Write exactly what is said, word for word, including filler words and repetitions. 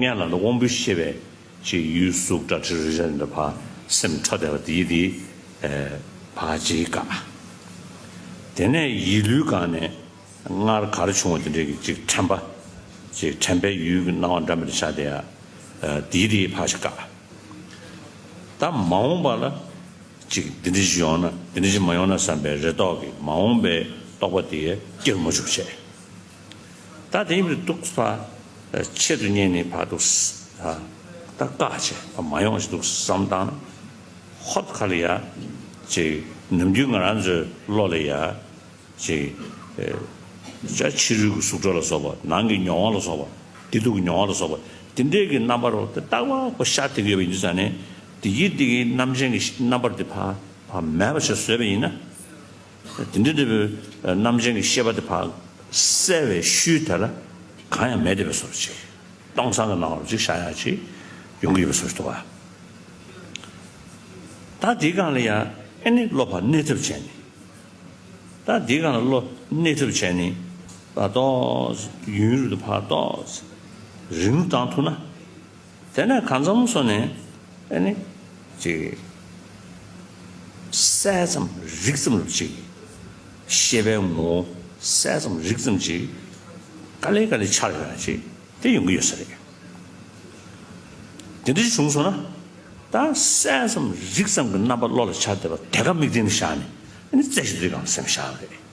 སྔན་ལ་ནི་དབང་པོའི་ཤེས་པས་ཅིག་ཡུལ་གཟུགས་སྒྲ་དྲི་རོ་རེག་བྱ་འདི་ཕར་སེམས་འཕྲོ་བསྡད་པ་དེ་ཡི་དེ་ཕར་ཅིག་བཀག་དེ་ནས་ཡིད་ལུས་སྒང་ནས་སྔར་ག་རེ་བྱུང་བ་དེ་འདྲའི་གི་ཅིག་དྲན་པ། ཅིག་དྲན་པའི་ཡུལ་གྱི་སྣང་བ་འདྲ་མི་འདྲ་ཆགས་བསྡད་ཡ། དེ་ཡི་དེ་ཕར་ཞིག་བཀག་ད་མ་འོངས་པ་ལ་ཅིག་འདི་འདྲ་ཞིག་ཡོང་ན་འདི་འདྲ་ཞིག་མ་ཡོང་ན་བསམ་པའི་རེ་དོགས་ཀྱིས་མ་འོངས་པའི་རྟོག་པ་དེ་སྐྱེ་རུ་མ་བཅུག་བྱས། ད་དེ་ཡིན་པའི་འདུག་ཕར་ཆེད་དུ་གཉེར་ནས་ཕར་འདུག་ད་བཀག་བྱས་མ་ཡོང་ཞིག་འདུག་བསམ་བཏང་ན། ཧོབ་ཁ་ལ་ཡ་ཅིག་ནམ་རྒྱུན་ང་རང་ཚོའི་བློ་ལ་ཡ་ཅིག་ཅ་ཕྱི་རོལ་གྱི་གཟུགས་སྒྲ་ལ་སོགས་པ། ནང་གི་མྱོང་བ་ལ་སོགས་པ། བདེ་སྡུག་གི་མྱོང་བ་ལ་སོགས་པ། དེ་འདྲའི་གི་རྣམ་པ་རོ་དེ་རྟག་པར་ཤར་བསྡད་ཀྱི་ཡོད་པ་ཡིན་དུས་ཙང་ནས། དེ་ཡིད་དེ་གི་རྣམ་མཁྱེན་གྱི་རྣམ་པར་དེ་ཕར་ཕར་མེད་པ་བྱས་བཟོས་པ་ཡིན་ན། དེ་འདྲ་འདྲ་བའི་རྣམ་མཁྱེན་གྱི་ཤེས་པ་དེ་ཕར་གསལ་བའི་ཤུལ་དེ་ལ་གང་ཡང་མེད་བསྡད་པའི་བཟོ་འདྲ་ཅིག་སྟོང་སང་གི་སྣང་བ་ཅིག་ཤར་ཡག་ཅིག་ཡོང་གི་ཡོད་པའི་བཟོ་འདྲ་འདུག་ག་ད་དེའི་སྒང་ལ་ཡང་ཨེ་ནི་བློ་ཕར་གནས་ཐབས་བྱས་ནས། ད་དེའི་སྒང་ལ་བློ་གནས་ཐབས་བྱས་ནས་ད་ཏོག་ཙམ་ཡུན་རིང་དུ་ཕར་ཏོག་ཙམ་རིང་བཏང་ཐུབ་ན། དེ་ནས་གང་འཚམ་སོང་ནས་ཨེ་ནི་ཅིག་གསལ་ཙམ་རིག་ཙམ་ལ་ཅིག་ཤེས་པའི་ངོ་བོ་གསལ་ཙམ་རིག་ཙམ་ཅིག་ག་ལེ་ག་ལེ་འཆར་ཡོང་ཡ་ཅིག་དེ་ཡོང་གི་ཡོད་ས་རེད། དེ་འདྲ་ཞིག་བྱུང་སོང་ན། ད་གསལ་ཙམ་རིག་ཙམ་གྱི་རྣམ་པ་བློ་ལ་འཆར་བསྡད་པ་དེ་ག་དམིགས་རྟེན་དུ་བཞག་ནས་ཨེ་ནི་རྩེ་ཞིག་འདིའི་སྒང་ལ་སེམས་བཞག་པ་རེད།